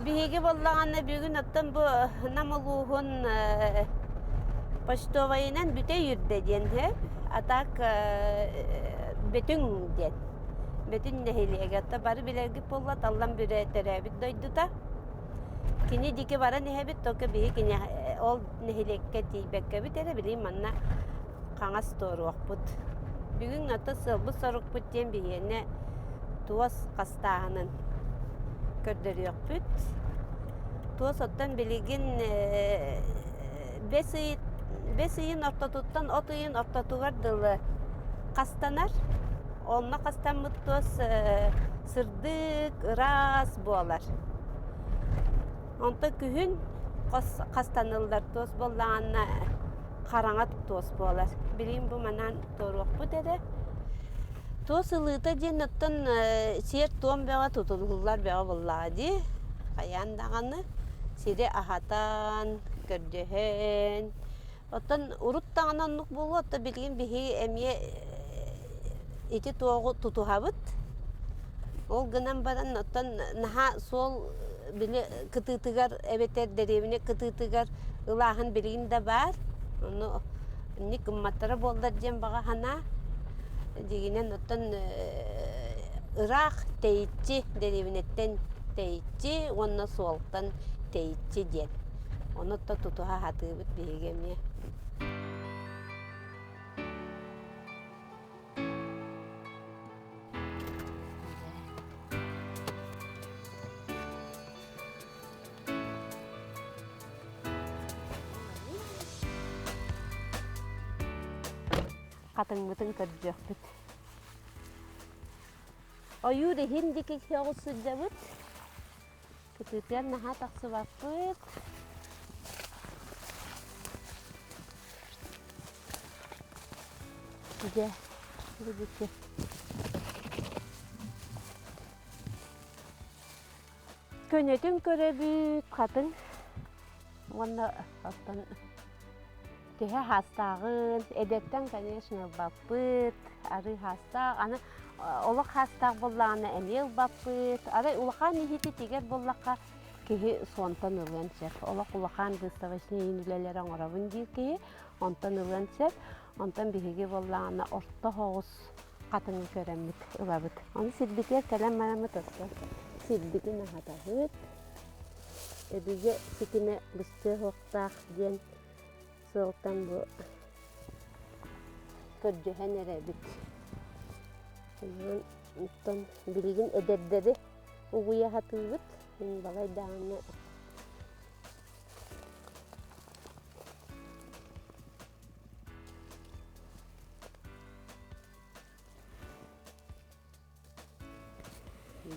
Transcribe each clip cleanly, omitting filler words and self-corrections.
Биһиги буоллаҕына бүгүн оттон бу Нам улууһун почтовайынан бүтэй үрдэ диэн сөп, а так Бөтүҥ диэн. Бөтүн нэһилиэгэ. Оттон бары билэргит буолла Таллан Бүрэ төрөөбүт дойдута. Кини диэки баран иһэбит, только биһи кини ол нэһилиэккэ тиийбэккэбит эрэ билигин манна хаҥас туоруохпут. Бүгүн ото сыалбыт-сорукпут диэн биһиэнэ туос хастааһынын көрдөрүөхпүт. Туос оттон билигин бэс ый бэс ыйын ортотуттан от ыйын ортотугар дылы хастанар. Онно хастаммыт туос сырдык, ыраас буолар. Онтон күһүн хос хастаныллар туос буоллаҕына хараҥа туос буолар. Билигин бу манан туоруохпут эрэ. Туос ылыыта диэн оттон сиэр-туом бөҕө тутуллар бөҕө буоллаҕа дии. Хайаан даҕаны сири аһатан, көрдөһөн. Оттон урут даҕаны оннук буолуо, оттон билигин биһиги эмиэ ити туоҕу тутуһабыт. Ол гынан баран оттон наһаа суол били кытыытыгар эбэтэр дэриэбинэ кытыытыгар ылааһын билигин да баар. Ону инник гымматтара буоллар диэн баҕа санаа. Дьиҥинэн оттон ыраах тэйиччи дэриэбинэттэн тэйиччи уонна суолтан тэйиччи диэн. Ону оттон тутуһа сатыыбыт биһиги эмиэ. Хатыҥмытын көрдүөхпүт. Ойуур иһин диэки соҕус сылдьабыт. Кытыытыгар наһаа тахсыбаппыт. Дьэ, бу диэки. Көнөтүн көрөбүт, хатыҥ уонна оттон төһө хаастааҕын, эдэртэн, конечно, ылбаппыт, арыы хаастаах, аны олох хаастаах буоллаҕына эмиэ ылбаппыт. Арай улахан иһити тигэр буоллахха киһи суонтан ылыан сөп. Олох улахан выставочнай үлэлэри оҥоробун диир киһи онтон ылыан сөп. Онтон биһиги буоллаҕына орто соҕус хатыҥы көрөммүт ылабыт. Ону сирбитигэр кэлэн бараммыт оттон сирбитин аһатабыт. Өбүгэ ситимэ быстыа суохтаах диэн сыалтан бу көрдөһөн эрэбит. Онтон билигин эдэрдэри угуйа сатыыбыт. Мин балай даҕаны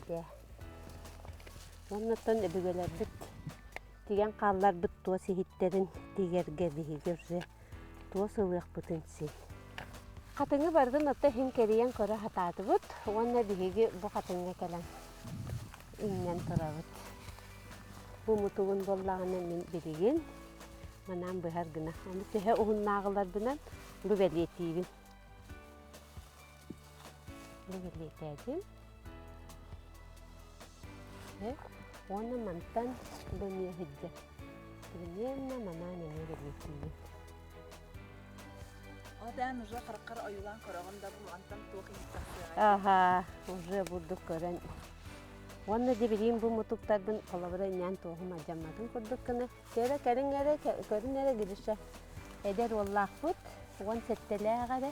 Дьэ, уоннаттан өбүгэлэрбит тигэн хаалларбыт туос иһиттэрин тигэргэ биһиги уже туос ылыахпытын син. Хатыҥы барытын отто иһин кэрийэн көрө сатаатыбыт уонна биһиги бу хатыҥҥа кэлэн иҥнэн турабыт. Бу мутугун буоллаҕына мин билигин манаан быһар гына. Ону төһө уһуннааҕыларбынан бу бэлиэтиибин. Бу бэлиэтээтим. Уонна мантан бу эмиэ сылдьар. Примерно манаан эмиэ бэлиэтиибин. Одаан уже хараххар ойуулаан көрөҕүн да бу мантан туох иһит тахсыаҕай? Аха, уже бурдук көрөн. Уонна дьэ билигин бу мутуктарбын холобура иннээн туоһум алдьамматын курдук гына Кэрэ кэриҥ эрэ, көрүн эрэ Гриша. Эдэр уоллаахпыт, 17-лээх эрэ.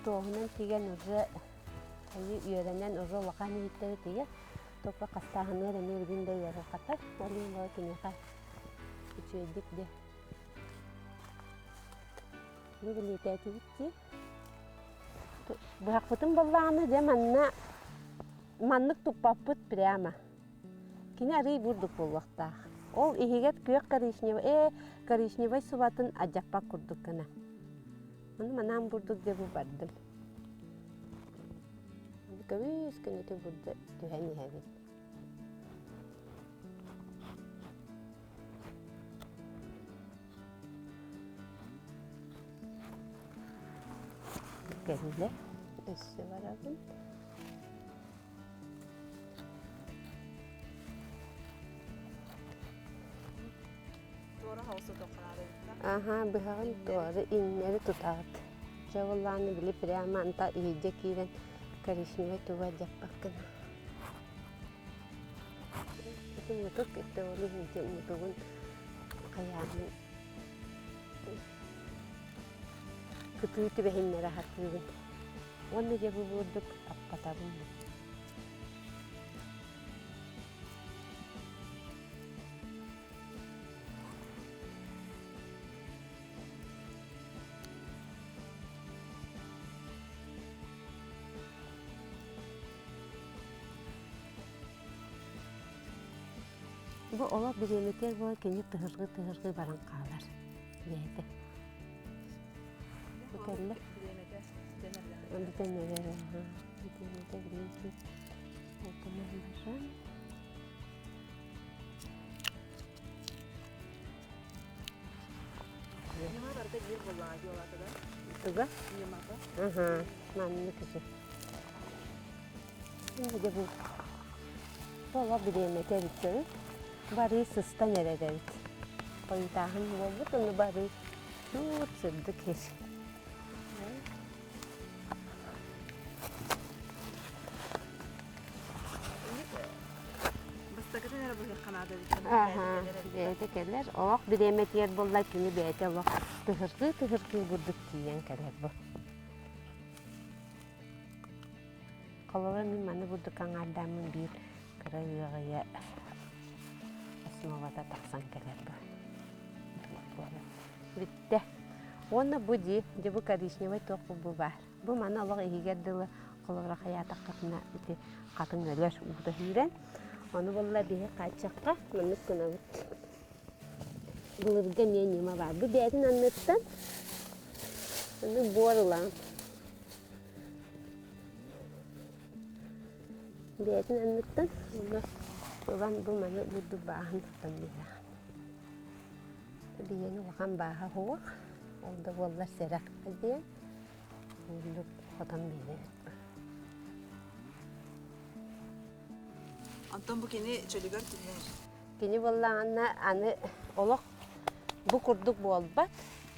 Туоһунан тигэн уже айыы үөрэнэн уже улахан иһиттэри тигэр. Только хастааһыныгар эмиэ билигин да ыарырҕатар. Ол иһин бала киниэхэ үчүгэйдик дьэ бу билиэтээтибит дии. Быһахпытын буоллаҕына дьэ манна маннык туппаппыт прямо. Кини арыый бурдук буолуохтаах. Ол иһигэр күөх коричневай, ээ, коричневай субатын адьаппат курдук гына. Ону манаан бурдук дьэ бу бардым. Көбүс көнөтү бурда түһэн иһэбин. Кэллэ. Өссө барабын. Туора хаҕыс тохханаада эбит Аһаа, быһаҕын туора иҥнэри тутаҕыт. Дьэ буоллаҕына били прямо анта иһирдьэ киирэн коричневай туга дьаппаккын. Ити мутук ити ол иһин ити мутугун хайаамын кытыы түбэһиннэрэ сатыыбын. Уонна дьэ бу бурдук аппатабын. Бу олох бириэмэтигэр буолан кини тыһыргыы-тыһыргыы баран хаалар диэтэ. Бу кэллэ. Бүтэн эрэр. Бириэмэтэ билиҥҥи отунан баран. Ньыма барыта биир буоллаҕа дии ол аата да? Туга? Ньымата. Аха, маннык ити. Дьэ бу Буола бириэмэтэ эбит көрүн. Бары сыстан эрэр эбит. Хойутааһын буолбут, ону бары чуут сырдык сир. Бастакытын эрэ быһыахха наада эбит. Аха, бэйэтэ кэлэр. Олох бириэмэтигэр буолла кини бэйэтэ олох тыһыргыы-тыһыргыы курдук тиийэн кэлэр бу. Холобура, мин маны курдук аҥаардааммын биир кыра ыаҕайа основата тахсан кэлэр бу. Бүттэ. Уонна бу дии, дьэ бу коричневай туох бу баар. Бу маны олох иһигэр дылы холобура хайаатаххытына ити хатыҥ өлөр уута сүүрэн. Ону буолла биһи хааччахха маннык гынабыт. Былыргы эмиэ ньыма баар. Бу бэйэтин анныттан маннык буор ылаҥ. Бэйэтин анныттан уонна ылан бу маны бурдук бааһын тутан биэрэҕин. Биһиэнэ улахан бааһа суох, ол да буоллар сэрэх диэн бурдук хотон биэрэбит. Онтон бу кини чөлүгэр түһэр. Кини буоллаҕына аны олох бу курдук буолбат.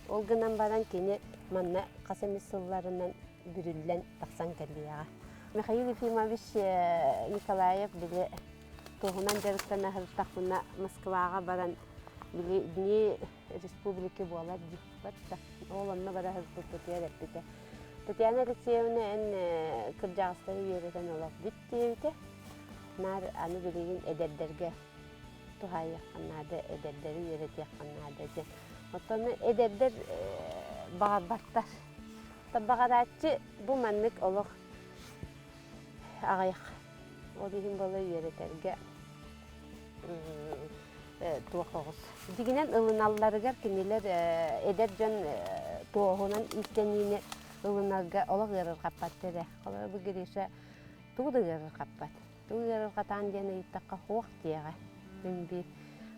Ол гынан баран кини манна хас эмит сылларынан бүрүллэн тахсан кэлиэҕэ. Михаил Ефимович Николаев били туһунан дьарыктана сырыттахпына Москваҕа баран били дни республики буолар диэбит да ол онно бара сырыппыппытыгар эппитэ. Татьяна Алексеевна эн кырдьаҕастары үөрэтэн олох бүт диэбитэ. Наар аны билигин эдэрдэргэ туһаайыахха наада, эдэрдэри үөрэтиэххэ наада диэн. Оттон эдэрдэр баҕарбаттар. Баҕарааччы бу маннык олох аҕыйах. Ол иһин буола үөрэтэргэ туох оҕус. Дьиҥинэн ылыналларыгар кинилэр эдэр дьон туоһунан иистэниини ылынарга олох ыарырҕаппаттар эрэ. Холобура бу Гриша тугу да ыарырҕаппат. Тугу ыарырҕатаан диэн ыйыттахха суох диэҕэ. Мин биир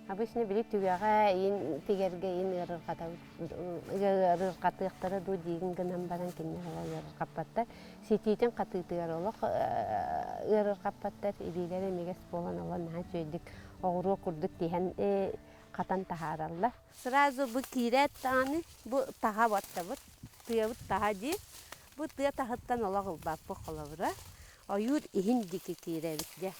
обычно били түгэҕэ иин тигэргэ иин ыарырҕатыахтара дуу диигин гынан баран кинилэр олох ыарырҕаппаттар. Ситиитин хатыытыгар олох ыарырҕаппаттар. Илиилэрэ имигэс буолан олох наһаа үчүгэйдик оҕуруо курдук тиһэн хатан таһаараллар. Сразу бу киирээт даҕаны бу таһа баттабыт. Тыабыт таһа дии. Бу тыа таһыттан олох ылбаппыт холобура. Ойуур иһин диэки киирэбит дьэ.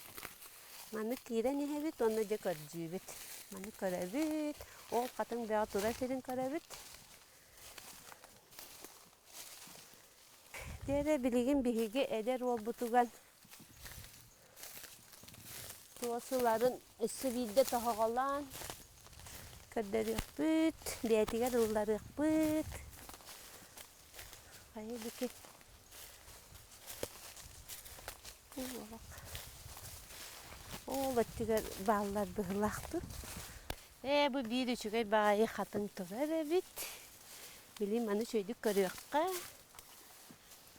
Маннык киирэн иһэбит уонна дьэ көрдүүбүт. Маны көрөбүт, ол хатыҥ бөҕө турар сирин көрөбүт. Дьэ билигин биһиги эдэр уолбутугар туос ыларын өссө биирдэ тоһоҕолоон көрдөрүөхпүт, бэйэтигэр ылларыахпыт. Хайа диэки Ол өттүгэр бааллар быһыылаахтар. Ээ, бу биир үчүгэй баҕайы хатыҥ турар эбит. Билим маны үчүгэйдик көрүөххэ.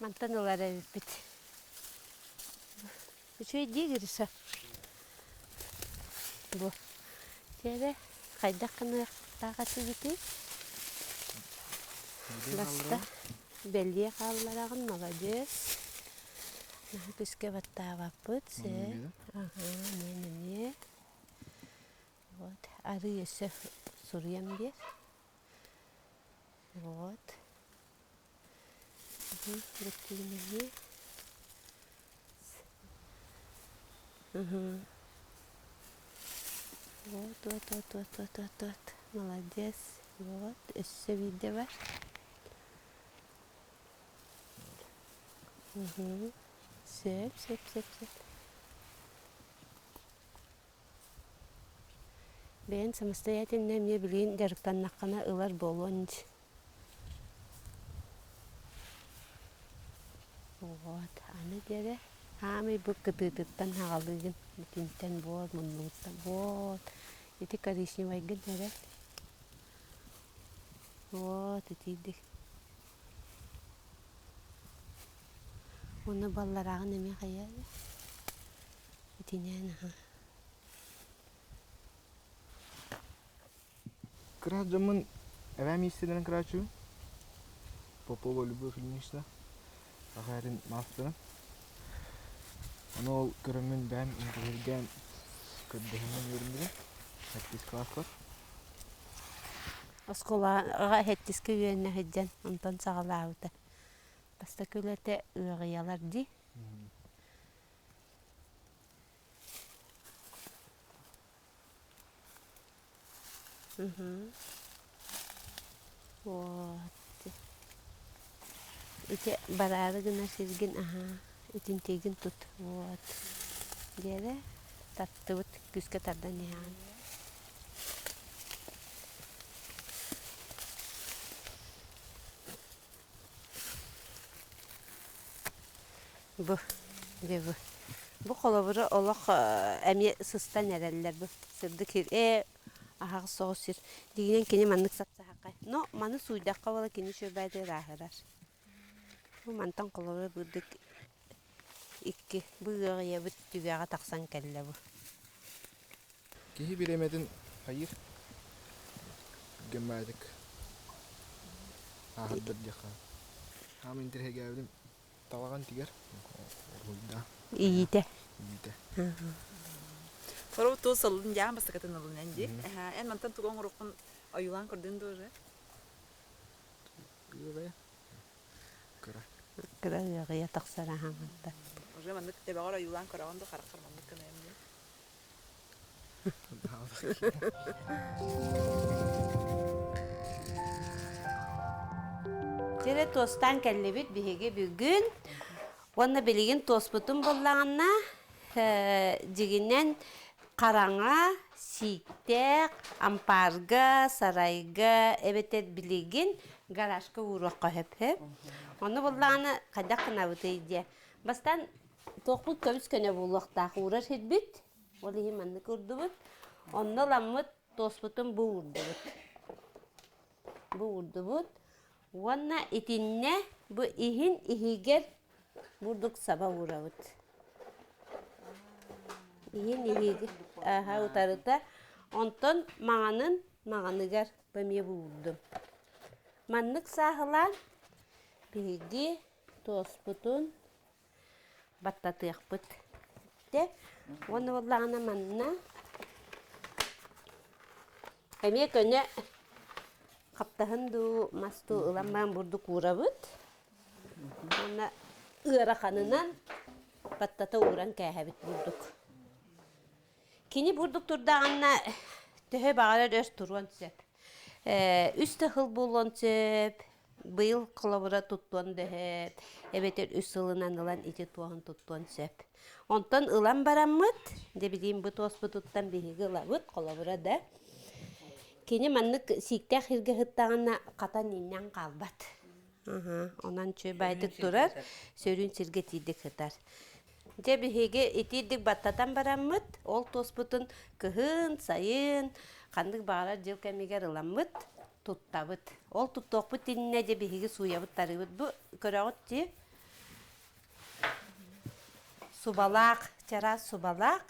Мантан ылар эбиппит. Үчүгэй дии Гриша. Бу. Дьэ хайдах гыныахтаах этибитий? Баста бэлиэ хааллараҕын, маладьыас. Наһаа күүскэ баттаабаппыт, сэ. Аһа, эмиэ эмиэ. Вот, арыы өссө. Суруйан биэр. Вот. Бүттүүнэни. Вот, вот, вот, вот, вот, вот, вот. Молодец. Вот, өссө биирдэ бар. Угу. Сөп, сөп, сөп, сөп. Бэйэн самостоятельно эмиэ билигин дьарыктаннаххына ылар буолуон дии. Вот, аны диэри хаамый бу кытыытыттан хаҕалыыгын итинтэн буол муннугуттан вот ити коричневайгын эбэт вот итиирдик уонна балларааҕын эмиэ хайа итинэн аха Кыра дьоммун эбээм иистэнэрин кырааччыбын. Попова Любовь Ильинична саха эрин маастарын. Ону ол көрөммүн бэйэм интэриэһиргээн көрдөһөммүн үөрэнним. Сэттис кылааспар. Оскуолаҕа сэттискэ үөрэнэ сылдьан онтон саҕалаабыта. Бастакы үлэтэ ыаҕыйалар дии. Вот. Ити бараары гына сиргин аһаа итинтигин тут вот диэрэ тартыбыт күүскэ тардан иһэҕин. Бу дьэ бу. Бу холобура олох эмиэ сыстан эрэллэр бу сырдык сир ээ аһаҕас соҕус сир. Дигинэн кини маннык сапсаһаххай. Но маны сууйдахха буола кини үчүгэйдик ырааһырар. Бу мантан холобура бырдык икки бу ыаҕыйабыт түгэҕэ тахсан кэллэ бу. Киһи бириэмэтин хайыыр геммаатик ааһардар диэххэ. Хаам интэриэһиргээбитим талаҕан тигэр уруһуйдаа. Иитэ. Иитэ. Хору туу сылын дьаан бастакытын ылын ди. Эн мантан тугу оҥоруккун ойуулаан көрдүн дуо уже? Ыаҕайа. Кыра. Кыра ыаҕайа тахсар аһаҥатта. Уже маннык төбөҕөр ойуулаан көрөҕүн да хараххар маннык гыныам дии. Дьэрэ туостаан кэллибит биһиги бүгүн. Уонна билигин туоспутун буллаҕына, дьигинэн хараҥа, сииктээх, ампаарга, сарайга эбэтэр билигин гаражка ууруохха сөп. Ону буллаҕына хайдах гынабытый диэ. Бастаан туохпут көмүс көнө буолуохтаах уурар сирбит. Ол иһин маннык уурдубут. Онно ыламмыт туоспутун бу уурдубут. Бу уурдубут. Уонна итиннэ бу иһин иһигэр бурдук саба уурабыт. Иһин иһигэр аха утарыта. Онтон маҥанын маҥаныгар бу эмиэ бу уурдум. Маннык сааһылаан биһиги туоспутун баттатыахпыт этэ. Уонна буоллаҕына манна эмиэ көнө хаптаһын дуу, мас дуу ылан баран бурдук уурабыт. Уонна ыараханынан баттата ууран кээһэбит бурдук. Кини бурдук турдаҕына төһө баҕарар өр туруон сөп. Үс да сыл буолуон сөп, быйыл холобура туттуон да сөп, эбэтэр үс сылынан ылан ити туоһун туттуон сөп. Онтон ылан бараммыт, дьэ билигин бу туоспутуттан биһиги ылабыт, холобура да, кини маннык сииктээх сиргэ сыттаҕына хатан иҥнэн хаалбат. Онон үчүгэй турар, сөрүүн сиргэ тиийдик сытар. Дьэ биһиги итиирдик баттатан бараммыт, ол туоспутун кыһын, сайын, ханнык баҕарар дьыл кэмигэр ыламмыт, туттабыт. Ол туттуохпут иннинэ дьэ биһиги сууйабыт тарыыбыт. Бу көрөҕүт дии, субалаах, чараас субалаах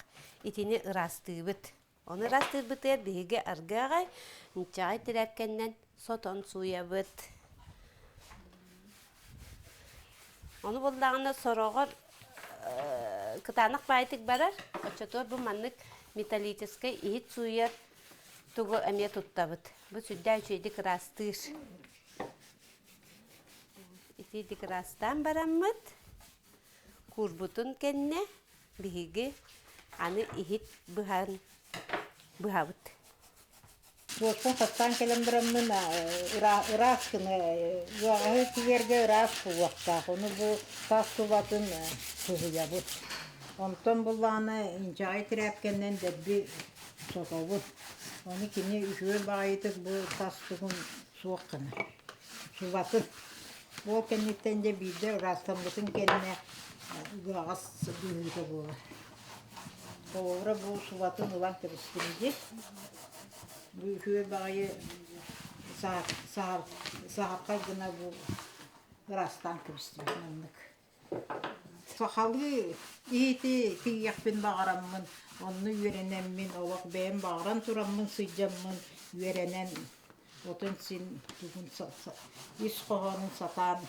итини ыраастыыбыт. Ону ыраастыырбытыгар биһиги аргы аҕай, ньыччаҕай тирээпкэннэн сотон сууйабыт. Ону буллаҕына сороҕор кытаанах баайытык барар. Оччотугар бу маннык металлическай иһит сууйар. Тугу эмиэ туттабыт. Бу сүрдээх үчүгэйдик ыраастыыр. Итиитик ыраастаан бараммыт, куурбутун кэннэ биһиги аны иһит быһан быһабыт. Туостан хастаан кэлэн бараммын ыраас гына ыаҕаһы тигэргэ ыраас буолуохтаах. Ону бу тас тубатын сыһыйабыт. Онтон буллаҕына инчэҕэй тирээпкэннэн дэлби сотобут. Ону кини үчүгэй баҕайытык бу тас тугун суох гына субатын. Ол кэнниттэн дьэ биирдэ ыраастаммытын кэннэ ыаҕас быһыыта буолар. Холобура бу субатын ылан кэбистим дии. Бу үчүгэй баҕайы саһархай гына бу ыраастаан кэбистим маннык. Сахалыы иһити тигиэхпин баҕараммын, онно үөрэнэммин, олох бэйэм баҕаран тураммын сылдьаммын үөрэнэн отон син тугун ис хоһоонун сатаан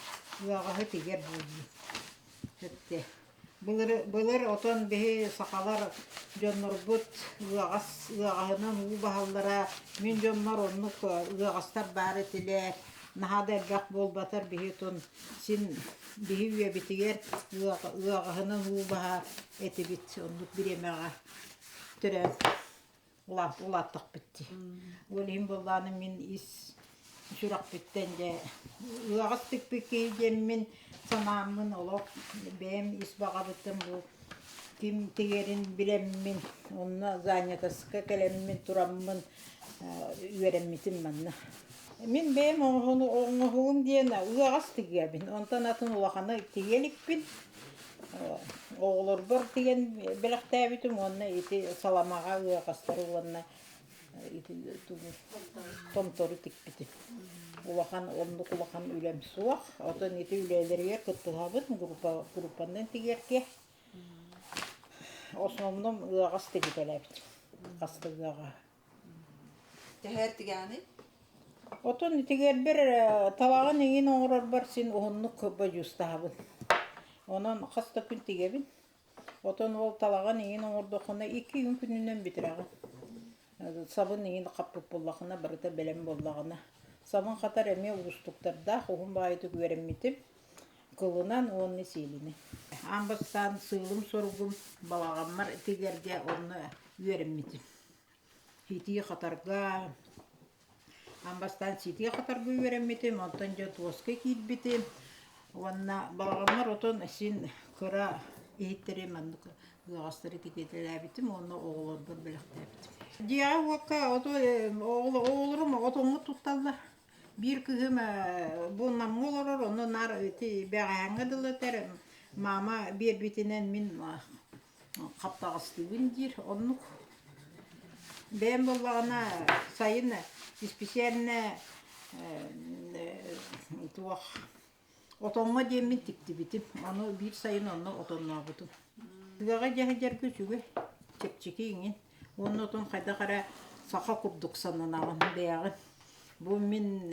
ыаҕаһы тигэр буоллум. Сөптө. Былыр, былыр отон биһи сахалар дьоннорбут ыаҕас ыаҕаһынан уу баһаллара. Мин дьоммор оннук ыаҕастар баар этилэр. Наһаа да элбэх буолбатар биһи отон син биһи үйэбитигэр ыаҕаһынан уу баһа этибит оннук бириэмэҕэ төрөөн улааттахпыт дии. Ол иһин буоллаҕына мин ис сүрэхпиттэн дьэ ыаҕас тикпит киһи диэммин санааммын олох бэйэм ис баҕабыттан бу ким тигэрин билэммин онно занятоска кэлэммин тураммын үөрэммитим манна. Мин бэйэм оҥоһугум диэн ыаҕас тигэбин, онтон атын улаханы тигэ иликпин. Оҕолорбор тигэн бэлэхтээбитим уонна ити саламаҕа ыаҕастары уонна ити тугу томтору тикпитим. Улахан оннук улахан үлэм суох. Оттон ити үлэлэригэр кыттыһабын группа группанан тигэргэ. Основном ыаҕас тигитэлээбитим. Хастык ыаҕаһы. Тэһээр тигээний? Отон тигэрбэр талаҕын иҥин оҥорорбор син уһуннук бодьуустаһабын. Онон хас да күн тигэбин. Отон ол талаҕын иҥин оҥордоххуна икки күн күнүнэн бүтэрэҕин. Сабын иҥин хаппыт буоллахына барыта бэлэм буоллаҕына. Сабын хатар эмиэ уустуктардаах, уһун баҕайытык үөрэммитим. Кылынан уонна сиэлинэн. Аан бастаан сыалым-соругум балаҕаммар тигэргэ онно үөрэммитим. Ситии хатарга аан бастаан ситии хатарга үөрэммитим, онтон дьэ туоска киирбитим уонна балаҕаммар отон син кыра иһиттэри маннык ыаҕастары тикитэлээбитим уонна оҕолорбор бэлэхтээбитим. Дьиэҕэ-уокка оҕолорум отоҥҥо тутталлар. Биир кыыһым бу Намҥа олорор, онно наар ити бэҕэһээҥҥэ дылы этэр, мама биэрбитинэн мин хаптаҕастыыбын диир, оннук. Бэйэм буоллаҕына сайын исписээлинэ туох отоҥҥо диэммин тиктибитим, ону биир сайын онно отоннообутум. Тыаҕа дьэһдьэргэ үчүгэй, чэпчэки иҥин. Уонна отон хайдах эрэ саха курдук сананаҕын бэйэҕин. Бу мин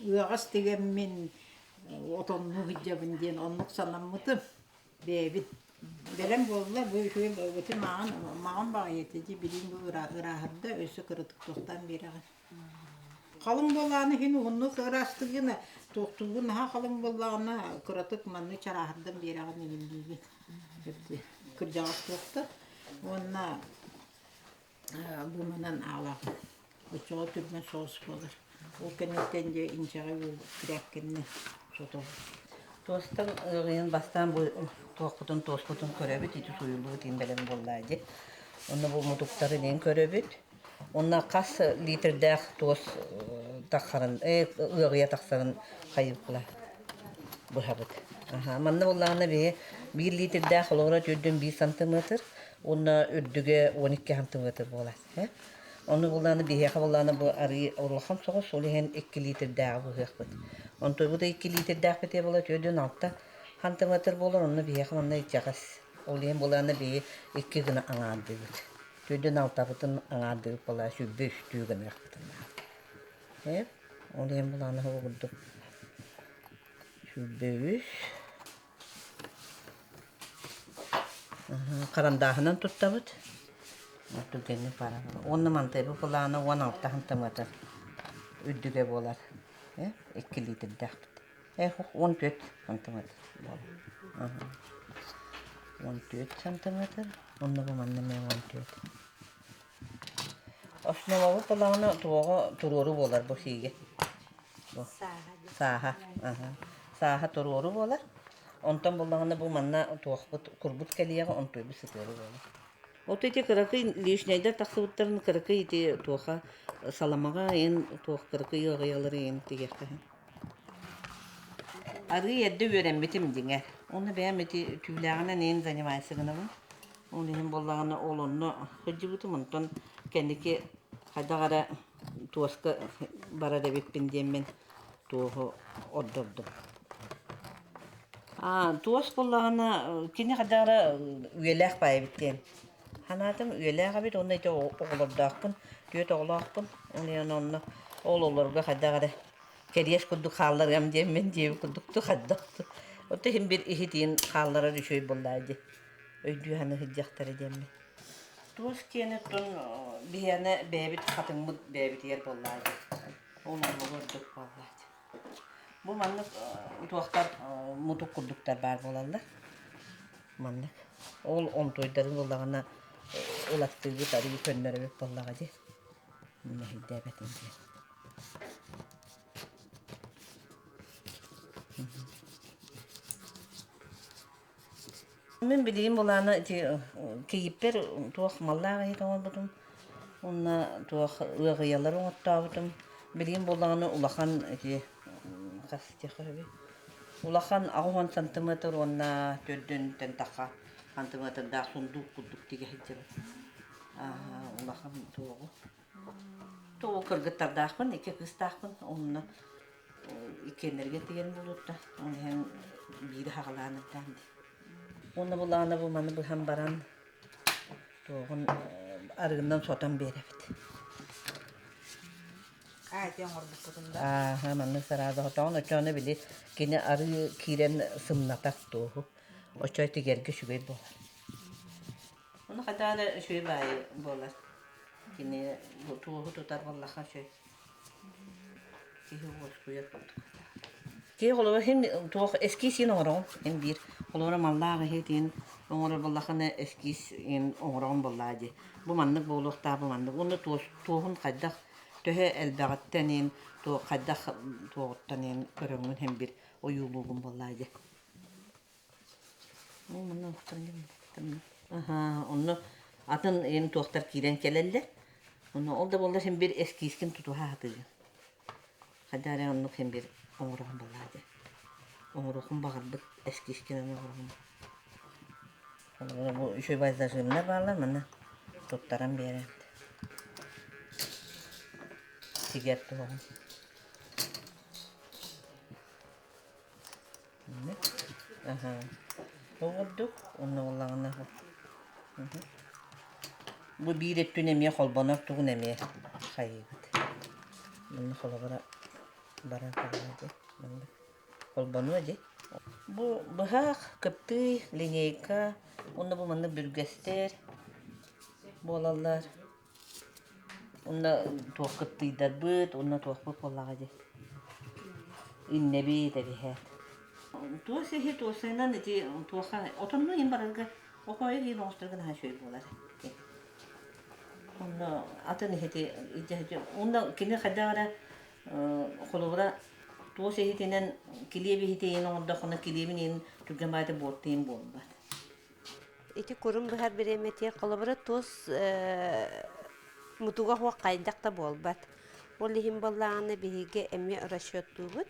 ыаҕас тигэммин отоннуу сылдьабын диэн оннук санаммытым бэйэбин. Бэлэм буолла, бу үчүгэй ити маҕан маҕан баҕайы этэ дии билигин бу ырааһырда өссө кыратык туохтаан биэрэҕин. Халыҥ буоллаҕына иһин уһуннук ыраастыгын, туохтуугун наһаа халыҥ буоллаҕына кыратык маннык чарааһырдан биэрэҕин иҥинниигин. Кырдьаҕас туохта уонна бу манан аалаҕын. Оччоҕо түргэн соҕус буолар. Ол кэнниттэн дьэ инчэҕэй уол тирээккэннэ сотору. Туостан ыаҕыйан бастаан бу туохпутун туоспутун көрөбүт, ити сууйуллубут иин бэлэм буоллаа дии. Онно бу мутуктарын иин көрөбүт. Уонна хас литрдээх туос тахсарын, ыаҕыйа тахсарын хайыылла быһабыт. Манна буоллаҕына биһи биир литрдээх холобура төрдүн биир сантиметр уонна үрдүгэ 12 сантиметр буолар. Ону буллаҕына биһиэхэ буллаҕына бу арыы улахан соҕус, ол иһин 2 литрдээҕи быһыахпыт. Онтон бу да 2 литрдээхпит буола төрдүн 6 сантиметр буолар, онно биһиэхэ манна итэҕэс. Ол иһин буллаҕына биһи икки гына аҥаардыыбыт. Төрдүн алтабытын аҥаардыыбыт буоллаҕа сүүрбэ үстүү гыныахпытын наада. Ээ, ол иһин булаана ол курдук 23 харандааһынан туттабыт. Түргэнник барар. Уонна мантайбы былаана 16 сантиметр үрдүгэ буолар. 2 литрдээхпит. 14 сантиметр буолар. 14 сантиметр. Онно бу манна эмиэ 14. Основабыт былаана туоҕа туруору буолар бу сиигэ. Сааһа. Сааһа туруору буолар. Онтон буллаҕына бу манна туохпут курбут кэлиэҕэ онтуйбут сытыары буолар. Вот эти кыракый лишнэйдэр тахсыбыттарын кыракый ити туоха саламаҕа эн туох кыракый ыаҕыйалары эн тигиэххэ Арыы эрдэ үөрэммитим дьиҥэр. Уонна бэйэм ити түүлээҕинэн эн занимайся гынабын. Ол иһин буоллаҕына ол онно сылдьыбытым. Онтон кэнники хайдах эрэ туоска барар эбиппин диэммин туоһу ордордум. Туос буоллаҕына кини хайдах эрэ үйэлээх баай эбит диэн санаатым. Үйэлээх эбит уонна ити оҕолордоохпун, түөрт оҕолоохпун. Онно ол олорго хайдах эрэ кэриэс курдук хаалларыам диэммин диэбит курдук хайдах Оттон иһин бир иһитиин хаалларар үчүгэй буоллаа дии. Өйдүү саныы сылдьыахтара диэммин. Туос киэниттэн биһиэнэ бэйэбит хатыҥмыт бэйэбитигэр буоллаа дии. Ол оннугу ордук буоллаа дии. Бу маннык туохтар мутук курдуктар баар буолаллар. Маннык. Ол онтуойдарын ыллаҕына ылаттыыбыт, арыы көннөрөбүт буоллаҕа дии. Мэһэйдээбэтин диэн. Мин билигин былаана ити кийииппэр туох маллаах иһит оҥорбутум уонна туох ыаҕыйалары оҥортообутум. Билигин буоллаҕына улахан ити хас диэххэ сөбүй? Улахан 80 сантиметр уонна төрдүнтэн тахха сантиметрдаах сундуук курдук тигэ сылдьабын. Улахан туоҕу. Туоҕу кыргыттардаахпын, икки кыыстаахпын. Онно иккиэннэригэр тигэн буолуотта. Ол иһин биири хаҕалаан ырдаан дии. Уонна булаана бу маны быһан баран туоҕун арыгынан сотон биэрэбит. Аа, ити оҥорбуккутун да? Ааһа, маннык сараада хотоҕун оччоҕуна били кини арыы киирэн сымнатар туоһу. Оччо тигэргэ үчүгэй буолар. Ону хайдах эрэ үчүгэй баайы буолар. Кини туоһу тутар буоллаха үчүгэй. Киһи уоскуйар курдук. Киһи холобура син туох эскиз иин оҥороҕун эн биир холобура маллаах иһитин оҥорор буоллаххына эскиз иин оҥороҕун буоллаа дии. Бу маннык буолуохтаах, бу маннык. Уонна туоһун хайдах төһө элбэҕиттэн иин хайдах туоҕуттан иин көрөҥҥүн һин биир ойуулуугун буоллаа дии. Онно атын эн туохтар киирэн кэлэллэр. Онно ол да буоллар син биир эскизкин тутуһа сатыыгын. Хайдах эрэ оннук син биир оҥороҕун буоллаа дии. Оҥоруоххун баҕарбыт эскизкинэн оҥороҕун. Бу үчүгэй зажимнар бааллар манна туттаран биэрэн. Тигэр туһугун. Ол курдук онно буоллаҕына бу биир өттүн эмиэ холбонор тугун эмиэ хайыыбыт. Манна холобура баран хаалла дии. Манна холбонуо дии. Бу быһах, кыптыый, линейка уонна бу маннык бүргэстэр буолаллар. Уонна туох кыптыйдарбыт, уонна туохпут буоллаҕа дии. Иннэбит эбиһээт. Туос иһи туосайынан ити туоха отонну иһин барарга окоойу иһин оҥосторго наһаа үчүгэй буолар. Онно атын иһити илдьэ уонна кини хайдах эрэ холобура туос иһитинэн килиэп иһити иһин оҥордоххуна килиэбин иһин түргэн баайда буортуйун буолбат. Ити курун быһар бириэмэтигэр холобура туос мутуга суох хайдах да буолбат. Ол иһин буоллаҕына биһиги эмиэ расчеттуубут.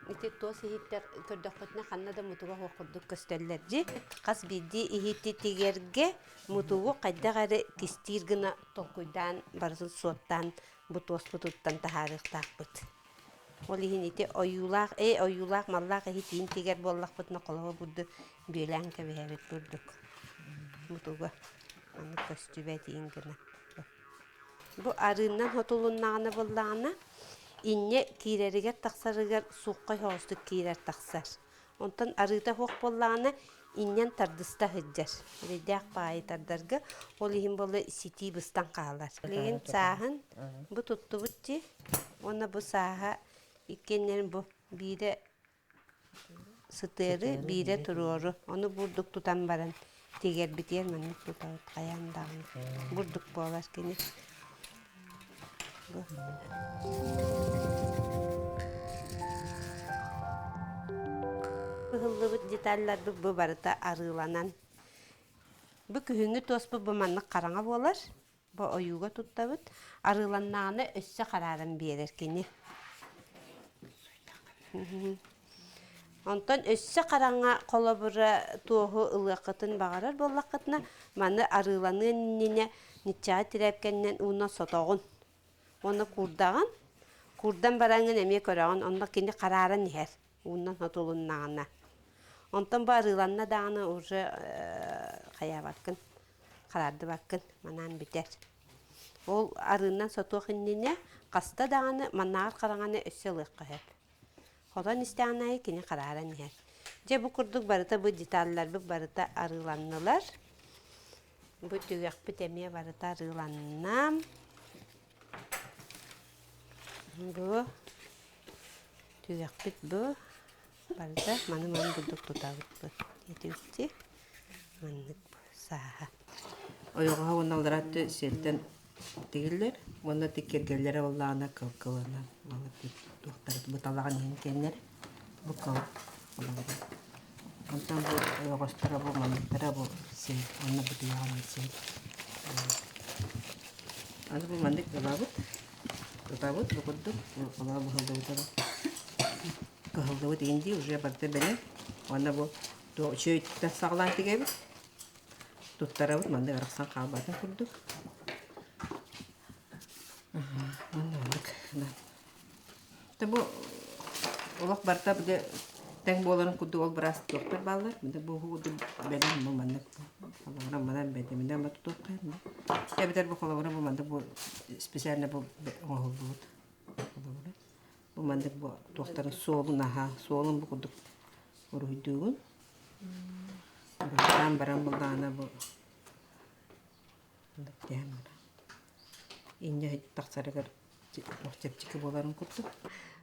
Ити туос иһиттэр көрдөххүтүнэ ханна да мутуга суох курдук көстөллөр дии. Хас биирдии иһити тигэргэ мутугу хайдах эрэ кистиир гына толкуйдаан барытын суоттаан бу туоспутуттан таһаарыахтаахпыт. Ол иһин ити ойуулаах, ээ ойуулаах маллаах иһи тиин тигэр буоллахпытына холобур бурдук бүөлээн кэбиһэбит бурдук мутуга маннык көстүбэт иин гына. Бу арыыннан хотулуннаҕына буоллаҕына инньэ киирэригэр тахсарыгар сууххай соҕустук киирэр тахсар. Онтон арыыта суох буоллаҕына инньэн тардыста сылдьар. Эрэйдээх баайы тардарга ол иһин буолла ситии быстан хаалар. Билигин сааһын бу туттубут дии уонна бу сааһа иккиэннэрин бу биирэ сытыары, биирэ туруору. Ону бурдук тутан баран тигэрбитигэр маннык тутабыт хайаан даҕаны. Бурдук буолар кини. Бу. Быһыллыбыт деталларбыт бу барыта арыыланан. Бу күһүҥҥү туоспут бу маннык хараҥа буолар. Бу ойууга туттабыт. Арыыланнаҕына өссө харааран биэрэр кини. Онтон өссө хараҥа холобура туоһу ылыаххытын баҕарар буоллаххытына, маны арыыланыан иннинэ ниччаҕа тирээпкэннэн уонна сотоҕун. Уонна куурдаҕын. Куурдан бараҥҥын эмиэ көрөҕүн, онно кини харааран иһэр уунан сотулуннаҕына. Онтон бу арыыланна даҕаны уже хайаабаккын, хараардыбаккын, манаан бүтэр. Ол арыынан сотуох иннинэ хаста даҕаны маннааҕар хараҥаны өссө ылыахха сөп. Хотон истэҕин аайы кини харааран иһэр. Дьэ бу курдук барыта бу деталларбыт барыта арыыланнылар. Бу түгэхпит эмиэ барыта арыыланна. Бу түгэхпит бу барыта маны маны курдук тутабыт бу диэтибит маннык сааһа. Ойоҕоһо уонна аллараатты сиэлтэн тигиллэр уонна тиккэргэллэрэ буоллаҕына кыл-кылынан туохтары быталаҕын иһин кэннэр бу кыл Онтон бу ойоҕосторо бу манныктара бу сиэл уонна бытыйаҕын сиэл. Аны бу маннык ылабыт, тутабыт бу курдук олоо быһыллыбыта бу кыһыллыбыт иһин дии уже барыта бэлэм уонна бу үчүгэйиттэн саҕалаан тигэбит туттарабыт маннык арахсан хаалбатын курдук манна маннык бу олох барыта били тэҥ буоларын курдук ол быраас туохтар бааллар бу курдук бэлэм бу маннык холобура манан бэдэминэн ба тутуохха эбэтэр бу холобура бу маннык бу специально бу оҥоһуллубут холобура бу маннык бу туохтарын суолун аһа суолун бу курдук уруһуйдуугун Уруһуйдаан баран буллаҕына бу дэһэн баран инньэ тахсарыгар чэпчэки буоларын курдук.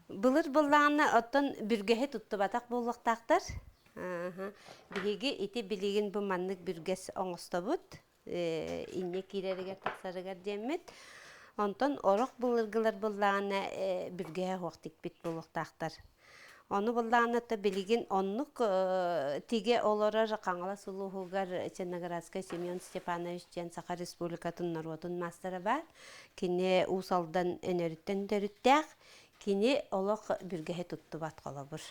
Былыр быллаҕына оттон бүргэһи туттубатах буолуохтаахтар. Биһиги ити билигин бу маннык бүргэс оҥостобут. Инньэ киирэригэр тахсарыгар диэммит. Онтон орох былыргылар быллаҕына бүргэһэ суох тикпит буолуохтаахтар. Ону быллаҕына то билигин оннук тигэ олорор Хаҥалас улууһугар Черноградскай Семен Степанович диэн Саха Республикатын норуотун маастара баар. Кини Уус Алдан Өнөрүттэн төрүттээх. Кини олох бүргэһи туттубат холобур.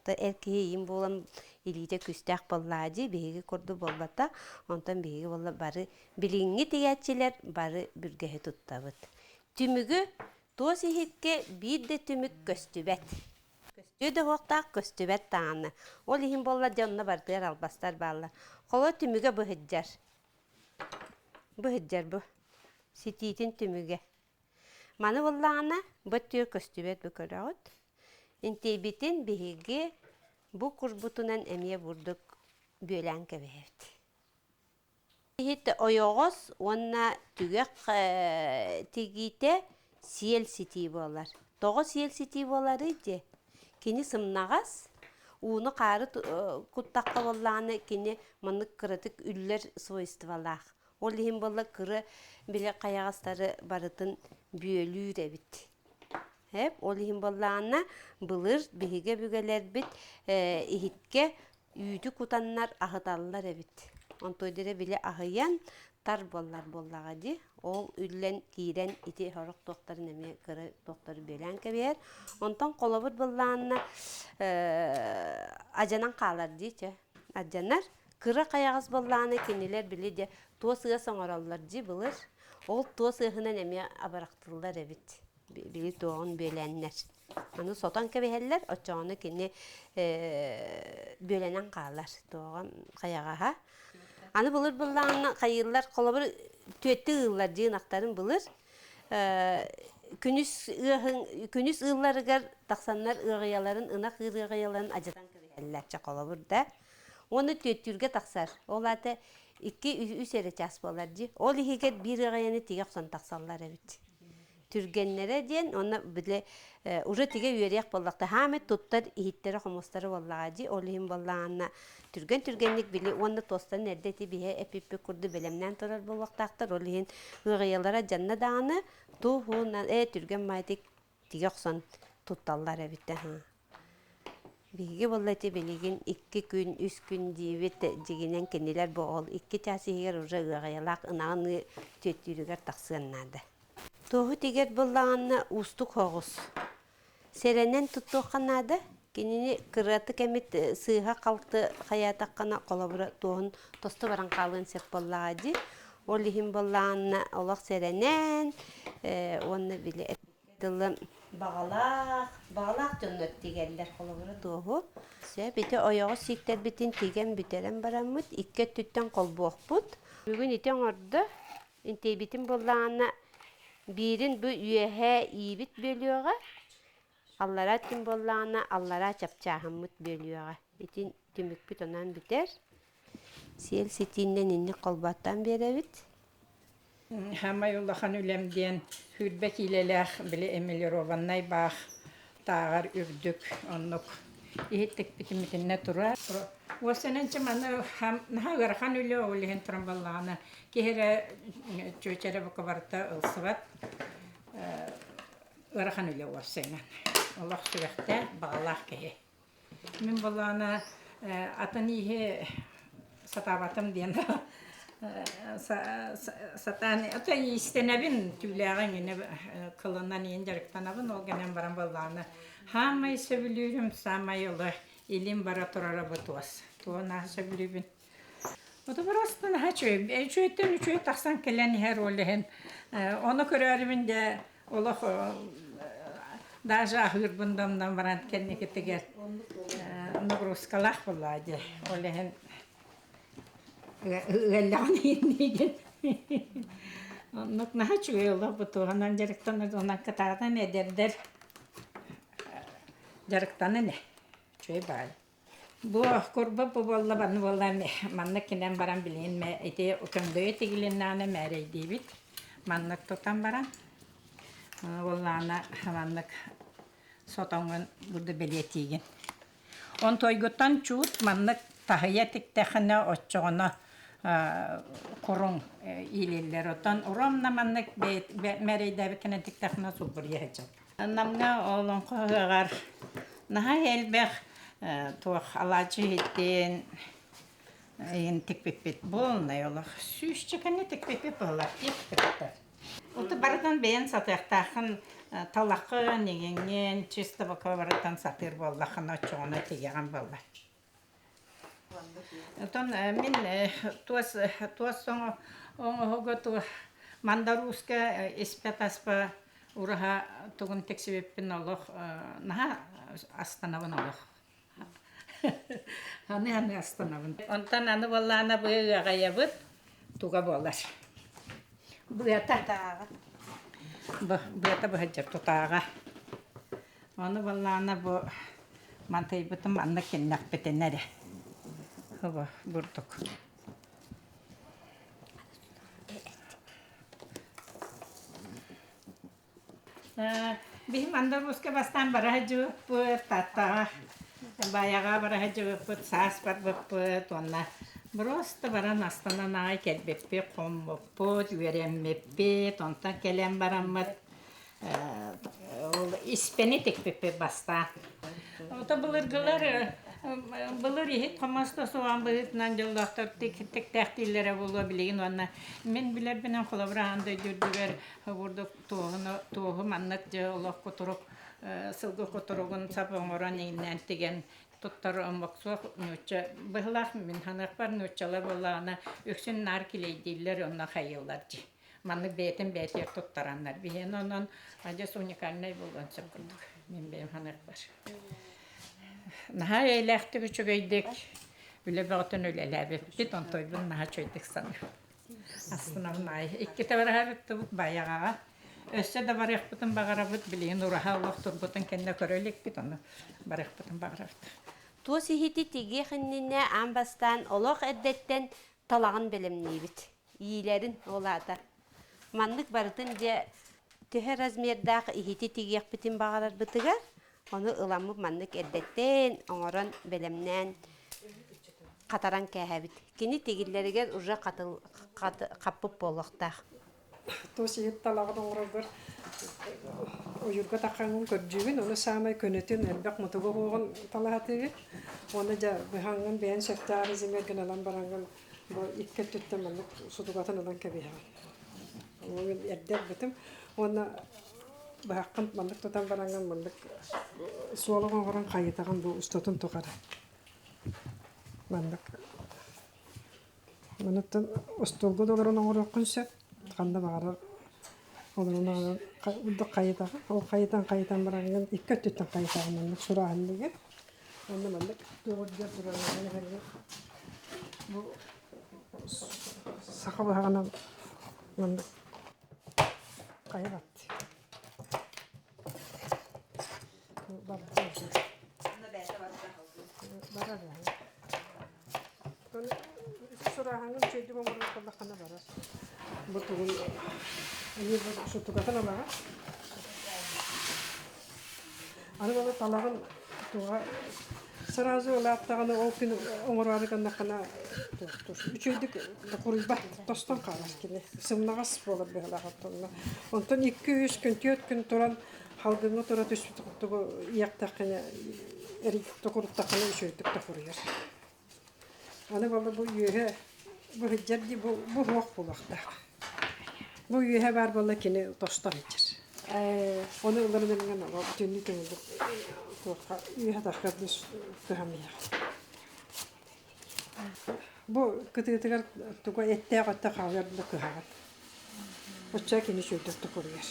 Эр киһи ийин буолан илиитэ күүстээх буоллаа дии, биһиги курдук буолбата. Онтон биһиги буолла бары билиҥҥи тигээччилэр бары бүргэһи туттабыт. Түмүгү туос иһиккэ биир да түмүк көстүбэт. Көстүө да уохтаах көстүбэт даҕаны. Ол иһин буолла дьэ онно бардыар албастар бааллар. Холо түмүгэ быһыддьар. Быһыддьар бу. Ситиитин түмүгэ. Маны буллаҕына бу өттүгэр көстүбэт бу көрөҕүт. Интиэйбитин биһиги бу курбутунан эмиэ бурдук бүөлээн кэбиһэбит. Иһит ойоҕос уонна түгэх тигиитэ сиэл ситии буолар. Тоҕо сиэл ситии буоларый диэ? Кини сымнаҕас, ууну-хаары куттахха буоллаҕына кини маннык кыратык үллэр свойстволаах. Ол иһин буолла кыра били хайаҕастары барытын бүөлүүр эбит. Эп, ол иһин буоллаҕына былыр биһиги өбүгэлэрбит иһиккэ үүтү кутаннар аһыталлар эбит. Онтуойдара били аһыйан тар буоллар буоллаҕа дии. Ол үллэн киирэн ити сорох туохтарын эмиэ кыра туохтары бүөлээн кэбиһэр. Онтон холобур буоллаҕына адьанан хаалар дии чэ. Адьанар. Кыра хайаҕас буоллаҕына кинилэр били дьэ туос ыас оҥороллор дии былыр. Ол туос ыаһынан эмиэ абырахтыыллар эбит. Били туоҕун бүөлээннэр. Аны сотон кэбиһэллэр, оччоҕуна кини бүөлэнэн хаалар туоҕа хайаҕаһа. Аны былыр быллаҕына хайыыллар холобур түөттү ыыллар дии ынахтарын былыр. Күнүс ыаһын күнүс ыылларыгар тахсаннар ыаҕыйаларын ынах ыыр ыаҕыйаларын адьатан кэбиһэллэр чэ холобур да. Уонна түөттүүргэ тахсар. Ол аата икки үс эрэ чаас буолар дии. Ол иһигэр биир ыаҕайаны тигэ охсон тахсаллар эбит. Түргэннэрэ диэн уонна бile уже тигэ үөрүйэх буоллахта хаамай туттар иһиттэрэ хомустара буоллаҕа дии. Ол иһин буоллаҕына түргэн түргэнник били уонна туостан эрдэ ити биһэ эпиппит курдук бэлэмнээн турар буолуохтаахтар. Ол иһин ыаҕайалара дьанна даҕаны туһунан түргэн маайтык тигэ охсон тутталлар эбит Биһиги буолла ити билигин икки күн, үс күн диибит дьигинэн кинилэр бу ол икки чаас иһигэр уже ыаҕайалаах ынаҕын түөттүүрүгэр тахсыан наада. Туоһу тигэр буоллаҕына уустук соҕус. Сэрэнэн туттуохха наада. Кинини кыратык эмит сыыһа-халты хайаатаххына холобура туоһун тосту баран хаалыан сөп буоллаҕа дии. Ол иһин буоллаҕына олох сэрэнэн уонна били Тылы баҕалаах, баҕалаах дьоннор тигэллэр холобура туоһу. Сөп ити ойоҕос сииктэрбитин тигэн бүтэрэн бараммыт икки өттүттэн холбуохпут. Бүгүн ити оҥордо. Интиэйбитин буоллаҕына биирин бу үөһээ иибит бөлүөҕэ, аллараа өттүн буоллаҕына аллараа чапчааһыммыт бөлүөҕэ. Итин түмүкпүт онон бүтэр. Сиэл ситииннэн инник холбооттоон биэрэбит. Саамай улахан үлэм диэн сүүрбэ киилэлээх били эмалированнай баах тааҕар үрдүк оннук иһиттикпитин итиннэ турар. Уосанан маны наһаа ыарахан үлэ ол иһин туран буоллаҕына киһи эрэ чүөчэ эрэ бука барыта ылсыбат ыарахан үлэ уопсайынан. Олох сүрэхтээх, баҕалаах киһи. Мин буоллаҕына атын ииһи сатаабатым диэн сатаан ото иистэнэбин түүлээҕи эҥинэ кылынан иин дьарыктанабын ол гынан баран буоллаҕына саамай сөбүлүүрүм саамай ыла илим бара турара бу туос туо наһаа сөбүлүүбүн Ото просто наһаа үчүгэй үчүгэйтэн үчүгэй тахсан кэлэн иһэр ол иһин ону көрөөрүбүн дьэ олох даже аһыырбын да оннон баран кэнникитигэр нагрузкалаах буоллаа дии ол иһин ыаллаҕын иһин оннук наһаа үчүгэй олох бу туһанан дьарыктанар онон кытаатан эдэрдэр дьарыктанан ээ үчүгэй баҕайы Бу курбуп бу буолла манны буолла маннык кинэн баран билигин мэ ити көҥдөйө тигилиннэҕинэ мээрэйдиибит маннык тутан баран буоллаҕына маннык сотоҥҥун бурду бэлиэтиигин. Онтуойгуттан чуут маннык таһыйа тиктэххинэ оччоҕуна куруҥ иилиллэр. Оттон ровно маннык мээрэйдээбиккинэн тиктэххинэ сулбуруйа сылдьар. Намҥа олоҥхо ыһыаҕар наһаа элбэх туох алаадьы иһиттин иһин тикпиппит буолнай олох сүүсчэкэни тикпиппит буолар тиэхтэртэр. Оту барытын бэйэн сатыахтааххын талаххын, иҥиҥҥин, чисто бока барытын сатыыр буоллаххына оччоҕуна тигэҕин буоллар. Оттон мин туос туос оҥоһуга мандарууска испэ-таспа ураһа тугун тиксибиппин олох наһаа астанабын олох. Аны-аны астанабын. Онтон аны буоллаҕына бу ыаҕайабыт туга буолар. Быата. Бу быата быһыдьар тутааҕа. Ону буоллаҕына бу мантыйбытым маннык киннэхпитинэ эрэ Хобо бурдук. Биһи Мандарууска бастаан бара сылдьыбыппыт, Тааттаҕа Баайаҕа бара сылдьыбыппыт, саас барбыппыт уонна просто баран астанан аҕай кэлбиппит, хоммуппут, үөрэммиппит, онтон кэлэн бараммыт Ол испэни тикпиппит бастаан. Ото былыргылар былыр иһит хомосто суоҕан быһыытынан дьоллоохтор тиктээхтииллэрэ буолуо билигин уонна мин билэрбинэн холобура аан дойду үрдүгэр курдук туоһуну туоһу маннык дьэ олох кутурук сылгы кутуругун сап оҥорон иҥнээн тигэн туттар омук суох нуучча быһылаах мин саныахпар нууччалар буоллаҕына үксүн наар килэйдииллэр онно хайыыллар дии Маннык бэйэтин бэйэтигэр туттараннар биһиэн онон адьас уникальнай буолуон сөп курдук мин бэйэм саныахпар. Наһаа эйэлээхтик үчүгэйдик үлэ бөҕөтүн үлэлээбиппит онтойбун наһаа үчүгэйдик саныыбын. Астынабын аайы. Иккитэ бараһарыттыбыт Байаҕаҕа. Өссө да барыахпытын баҕарабыт. Билигин ураһа олох турбутун кэннэ көрө иликпит, ону барыахпытын баҕарабыт. Туос иһити тигиэх иннинэ аан бастаан олох эрдэттэн талаҕын бэлэмниибит. Иилэрин ол аата. Маннык барытын дьэ төһө размердаах иһити тигиэхпитин баҕарарбытыгар ону ыламмыт маннык эрдэттэн оҥорон бэлэмнээн хатаран кээһэбит. Кини тигиллэригэр уже хаппыт буолуохтаах. Туос иһит талаҕын оҥороргор ойуурга таххаҥҥын көрдүүгүн, ону саамай көнөтүн элбэх мутугу уһуоҕун талаһатыыгын. Уонна дьэ быһаҥҥын бэйэн сөптөөх резимергин ылан бараҥҥын бу икки өттүттэн маннык сутугатын ылан кэбиһэҕин. Ону мин эрдэ ылбытым. Уонна быһаххын маннык тутан бараҥҥын маннык суолуҥ оҥорон хайытаҕын бу устатын тухары. Маннык Манныттан остуолга да олорон оҥоруоххун сөп, ханна баҕарар олорон оҥорон хайытаҕын, ол хайытан-хайытан бараҥҥын икки өттүттэн хайытаҕын маннык сурааһынныгын. Уонна маннык туоҕурдугар туран бу саха быһаҕынан маннык хайабат. Барар Сурааһыҥҥын үчүгэйдик оҥорор буоллаххына барар. Бу тугун эмиэ бу сутукатын ылаҕын. Аны бала талаҕын туга сразу ылааттаҕына ол күн оҥороору гыннаххына үчүгэйдик куруйбат тостон хаалар кини сымнаҕас буолар быһыылаах оттонно. Онтон икки-үс күн, түөрт күн туран халгыҥҥа тура түспүт курдугу иэхтэххинэ токуруттаххына үчүгэйдик токуруйар. Аны буолла бу үөһэ бу сылдьар дии бу бу суох буолуохтаах. Бу үөһэ баар буолла кини тостор сылдьар. Ону ыларынан бүтүннүү көҥүллүк туохха үөһэ таххар кыһамньыйар. Бу кытыытыгар туга эттээх өттө хаалар да кыһаҕат. Оччо кини үчүгэйдик токуруйар.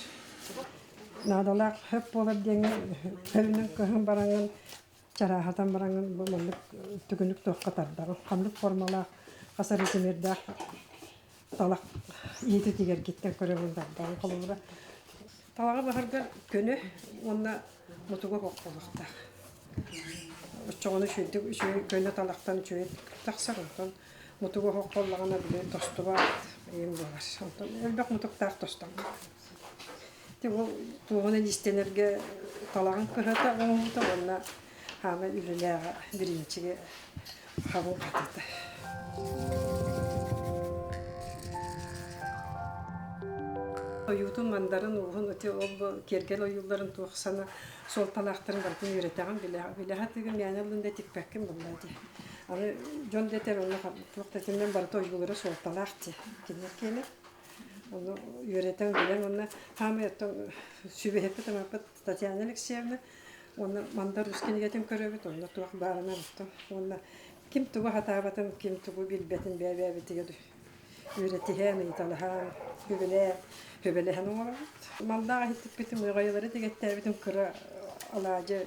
Наадалаах хөп буолар диэҥҥэ көлүнэн кыһын бараҥҥын чарааһатан бараҥҥын бу маннык түгүнүк туохха тардаҕын ханнык формалаах хас эрэ талах иититигэргиттэн көрөбүн тардаҕын холобура талаҕы баһаргар көнө уонна мутуга хоххолуохтаах оччоҕуна үчүгэйдик үчүгэй көнө талахтан үчүгэй тахсар онтон мутуга хоххоллоҕуна били тостубат ийэм буолар онтон элбэх мутуктаах тостон Ити ол туоҕунан иистэнэргэ талаҕын кыһата оҥоһуута уонна хаамай үлэлээҕэ бириинчиги хабын хатыыта. Ойуутун, мандарын, ууһун ити ол бу киэргэл ойууларын туох сана суолталаахтарын барытын үөрэтэҕин, билэ сатыыгын, мээнэ ыллын да тикпэккин буолла дии. Аны дьон да этэр онно туох да этинэн барыта ойуулара суолталаах дии. Кинилэр киэнэ. Ону үөрэтэн билэн уонна хаамай оттон сүбэһиппит амаппыт Татьяна Алексеевна уонна Мандар Уус кинигэтин көрөбүт, онно туох баарынан оттон уонна ким тугу сатаабатын, ким тугу билбэтин бэйэ-бэйэбитигэр үөрэтиһэн, ыйыталаһан, сүбэлээн, сүбэлэһэн оҥоробут. Маллаах иһиттиппитин, ыаҕайалары тигэттээбитим кыра алаадьы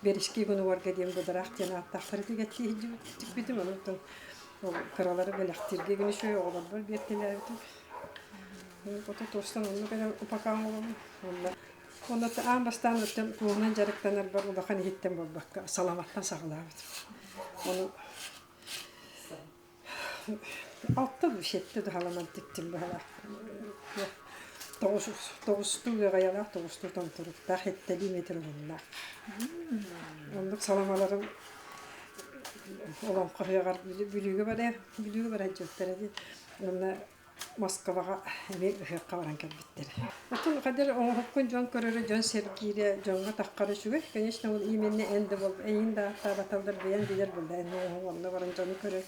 Бережки гунугарга диэн быдараах диэн ааттаахтары тигэттии сылдьыбыт онон Ол кыралары бэлэхтииргэ гин үчүгэй оҕолорбор биэртэлээбитим. Ото туостан оннук эрэ упакаан оҕолорум. Уонна уонна аан бастаан оттон туоһунан дьарыктанарбар улахан иһиттэн буолбакка саламаттан саҕалаабытым. Ону алта дуу сэттэ дуу халаман тиктим быһалаах. Тоҕус тоҕустуу ыаҕайалаах, тоҕустуу томторуктаах, сэттэлии метр уһуннаах. Оннук саламаларым Олоҥхо ыһыаҕар Бүлүүгэ барар, Бүлүүгэ барар дьиэттэрэ дии. Уонна Москваҕа эмиэ ыһыахха баран кэлбиттэрэ. Оттон хайдах оҥоһуккун дьон көрөрө, дьон сэргиирэ, дьоҥҥо таххара үчүгэй. Конечно, ол именно эн да буол, эйигин да ааттаабаталлар бэйэҥ билэр буолла. Эн оҥоһук онно баран дьону көрөр,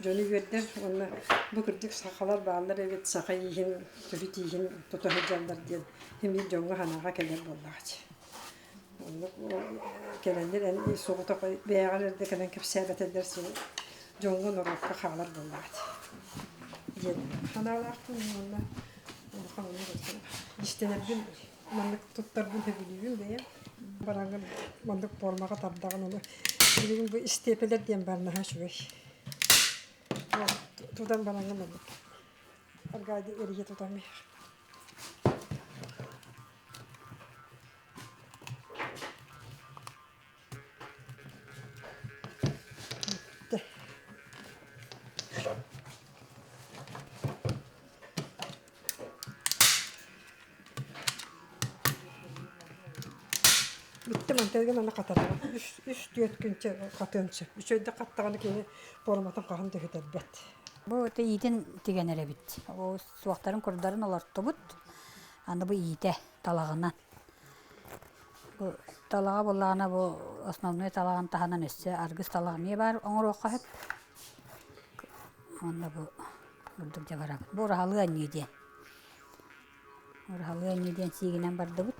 дьону үөрдэр. Уонна бу кырдьык сахалар бааллар эбит, саха ииһин, төрүт ииһин тута сылдьаллар диэн эмиэ дьоҥҥо санааҕа кэлэр буоллаҕа дии. Оннук кэлэннэр эн соҕотох бэйэҕэр эрдэ кэлэн кэпсээбэтэллэр дьоҥҥо норуокка хаалар буоллаҕа диэн санаалаахпын уонна улахан оннук иистэнэрбин маннык туттарбын сөбүлүүбүн бэйэм бараҥҥын маннык формаҕа тардаҕын ону билигин бу истиэпэлэр диэн баар наһаа үчүгэй тутан бараҥҥын маннык аргаайды эрийэ тутан Бүттэ мантан аны хатарара. Үс, үс түөрт күн хатыан сөп. Үчүгэйдик хаттаҕына кини форматын хаһан да сүтэрбэт. Бу иитин тигэн эрэбит. Ол суохтарын курдарын олортубут. Аны бу иитэ талаҕынан. Бу талаҕа буоллаҕына бу основной талаҕын таһынан өссө аргыс талах эмиэ баар оҥоруохха сөп. Уонна бу бурдук дьабарабыт. Бу ураһалыы анньыы диэн. Ураһалыы анньыы диэн сиигинэн бардыбыт.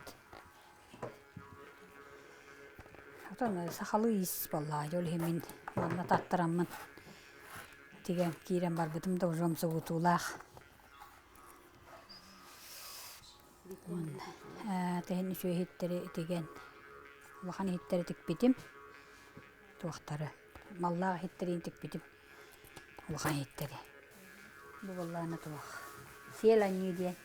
Отон сахалыы иис буоллаҕа ол иһин мин манна таттараммын тигэн киирэн барбытым да уже умсугутуулаах. Уонна тэһин үчүгэй иһиттэри тигэн улахан иһиттэри тикпитим туохтары маллаах иһиттэрин тикпитим улахан иһиттэри. Бу буоллаҕына туох сиэл анньыы диэн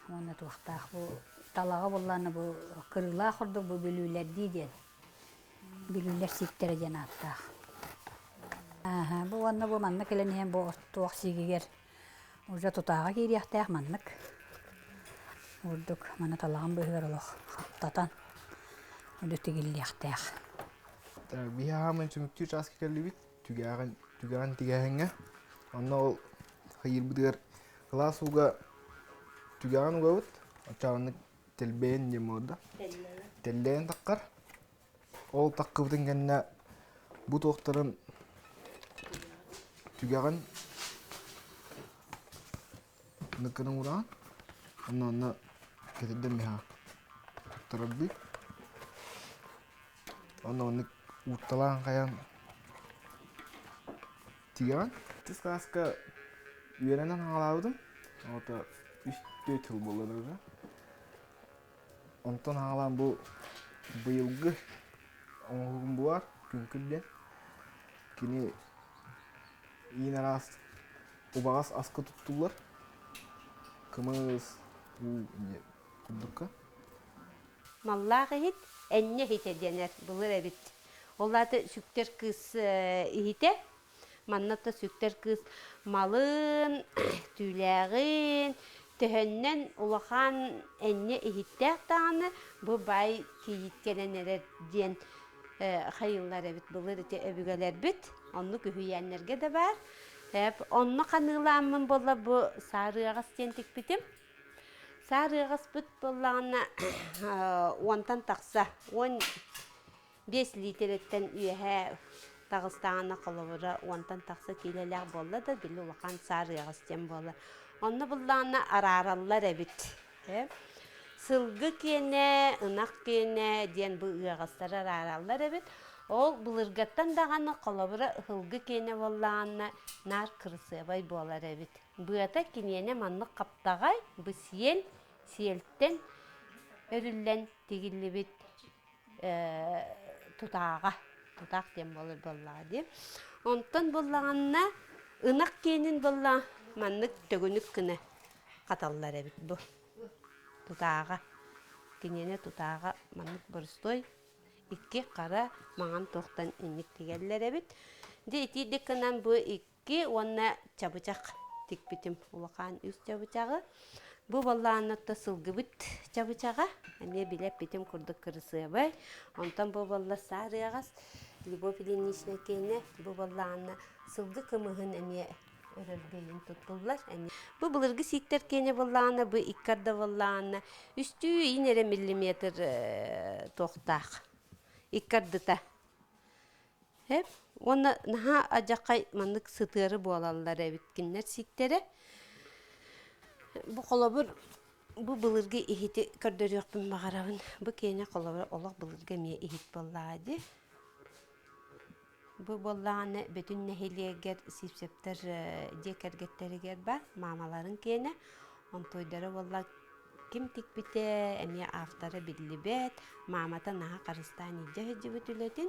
Уонна туохтаах бу талаҕа буоллаҕына бу кырыылаах ордук бу бүлүүлэрдии диэн бүлүүлэр сииктэрэ диэн ааттаах. Ааһа, бу уонна бу манна кэлэн иһэн бу туох сиигигэр уже тутааҕа киириэхтээх маннык ордук маны талаҕын быыһыгар олох хаптатан үлэ тигиллиэхтээх. Биһи хааман түмүктүүр чааска кэллибит түгэҕин түгэҕин тигээһиҥҥэ онно ол хайыырбытыгар Кылаас ууга түгэҕин угабыт, оччоҕуна тэлбэйэн диэн буолар да. Тэллэйэн таххар. Ол таххыбытын кэннэ бу туохтарын түгэҕин ныккынан ураҕын. Онно онно кэтэрдэн биһа туттарардыы. Онно оннук уутталаан хайан Тигэҕин? Иккис кылааска үөрэнэн хаҥалаабытым. Оҕото үс-түөрт сыл буолла да. Онтон хаҥалаан бу быйылгы оҥоһугум буолар күҥкүр диэн. Кини иин араас убаҕас аска туттуллар. Кымыс, уу курдукка. Маллаах иһит, энньэ иһитэ диэнэр былыр эбит. Ол аата сүктэр кыыс иһитэ. Манна то сүктэр кыыс малын, түүлээҕин, төһөннөн улахан энньэ иһиттээх даҕаны бу баай кийиит кэлэн эрэр диэн хайыллар эбит былыр ити өбүгэлэрбит. Оннук үһүйээннэргэ да баар. Онно ханыылааммын буолла бу саарыаҕас диэн тикпитим. Саар ыаҕаспыт буоллаҕына уонтан тахса, 15 лиитэрэттэн үөһэ таҕыстаҕына холобура уонтан тахса киилэлээх буолла да били улахан саар ыаҕас диэн буолар. Онно буллаҕына араараллар эбит. Сылгы киэнэ, ынах киэнэ диэн бу ыаҕастары араараллар эбит. Ол былыргаттан даҕаны холобура ыһылгы киэнэ буоллаҕына наар кырасыабай буолар эбит. Быата киниэнэ маннык хаптаҕай, бу сиэл, сиэлтэн өрүллэн тигиллибит тутааҕа, тутаах диэн буолар буоллаҕа дии. Онтон буоллаҕына ынах киэнин буолла маннык төгүнүк гына хаталлар эбит бу тутааҕа. Киниэнэ тутааҕа маннык боростуой икки хара маҥан туохтан инник тигэллэр эбит. Дьэ итиирдик гынан бу икки уонна чабычах тикпитим улахан үс чабычаҕы. Бу боллааннатта сылгыбыт чабычаҕа эмиэ билэппитим курдук кырысыабай. Онтон бу болла саарыаҕас Любовь Ильинична киэнэ бу боллаанна сылгы кымыһын эмиэ өрөргөйүн туттуллар. Бу былыргы сииктэр киэнэ боллаана бу икки арда боллаана үстүү ин эрэ миллиметр туохтаах икки ардыта Эп уонна наһаа адьаххай маннык сытыары буолаллар эбит кинилэр сииктэрэ. Бу холобур бу былыргы иһити көрдөрүөхпүн баҕарабын. Бу киэнэ холобур олох былыргы эмиэ иһит буоллаҕа дии. Бу буоллаҕына бүтүн нэһилиэгэр Сивцевтэр дьиэ кэргэттэригэр бар маамаларын киэнэ. Онтуойдара буолла Ким тикпитэ эмиэ автора биллибэт, маамата наһаа харыстаан илдьэ сылдьыбыт үлэтин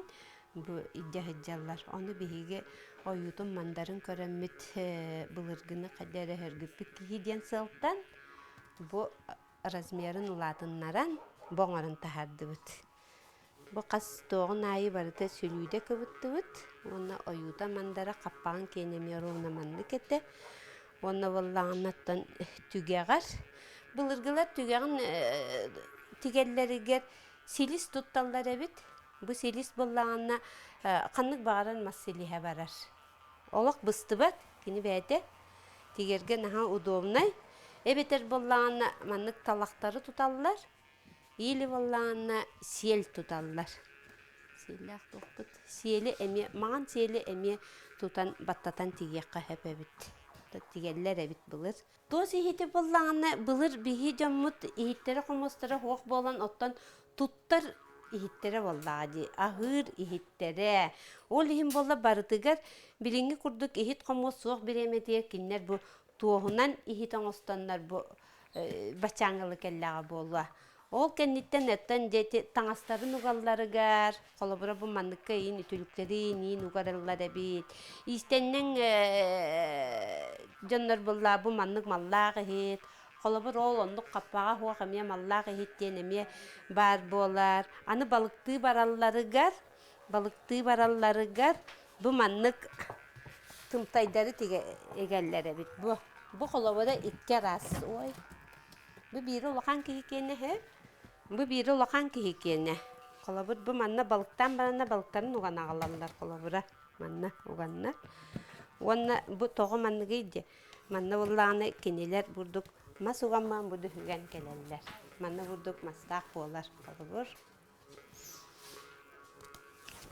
бу илдьэ сылдьаллар. Ону биһиги ойуутун мандарын көрөммүт былыргыны хайда эрэ өһөргүппүт киһи диэн сыалтан бу размерын улаатыннаран бу оҥорон таһаардыбыт. Бу хас туоҕун аайы барыта сүлүүдэ кыбыттыбыт уонна ойуута мандара хаппаҕын киэнэ эмиэ ровно маннык этэ. Уонна буоллаҕына оттон түгэҕэр былыргылар түгэҕин тигэллэригэр силис тутталлар эбит. Бу силис буоллаҕына ханнык баҕарар мас силиһэ барар. Олох быстыбат, кини бэйэтэ тигэргэ наһаа удобнай. Эбэтэр буоллаҕына маннык талахтары туталлар, или буоллаҕына сиэл туталлар. Сиэллээх туохпут? Сиэли эмиэ, маҥан сиэли эмиэ тутан баттатан тигиэххэ сөп эбит. Тигэллэр эбит былыр. Туос иһити буоллаҕына, былыр биһи дьоммут иһиттэрэ-хомуостара суох буолан, оттон туттар иһиттэрэ буоллаҕа дии, аһыыр иһиттэрэ. Ол иһин буолла барытыгар билиҥҥи курдук иһит-хомуос суох бириэмэтигэр кинилэр бу туоһунан иһит оҥостоннор бу бачааҥылы кэллэҕэ буолуо. Ол кэнниттэн оттон дьэ ити таҥастарын угалларыгар, холобура бу манныкка иин үтүлүктэрин иин угарыллар эбит. Иистэнньэҥ дьоннор буоллаа бу маннык маллаах иһит, холобур ол оннук хаппаҕа суох эмиэ маллаах иһит диэн эмиэ баар буолар. Аны балыктыы баралларыгар, балыктыы баралларыгар бу маннык тымтайдары тигэ игэллэр эбит. Бу бу холобура икки араас ой Бу биири улахан киһи киэнэ үһү. Бу биири улахан киһи киэнэ. Холобур, бу манна балыктаан баранна балыктарын уган аҕалаллар холобура. Манна уганнар. Уонна бу тоҕо манныгый диэ. Манна буоллаҕына кинилэр бурдук мас угаммаан бу үгэн кэлэллэр. Манна бурдук мастаах буолар холобур.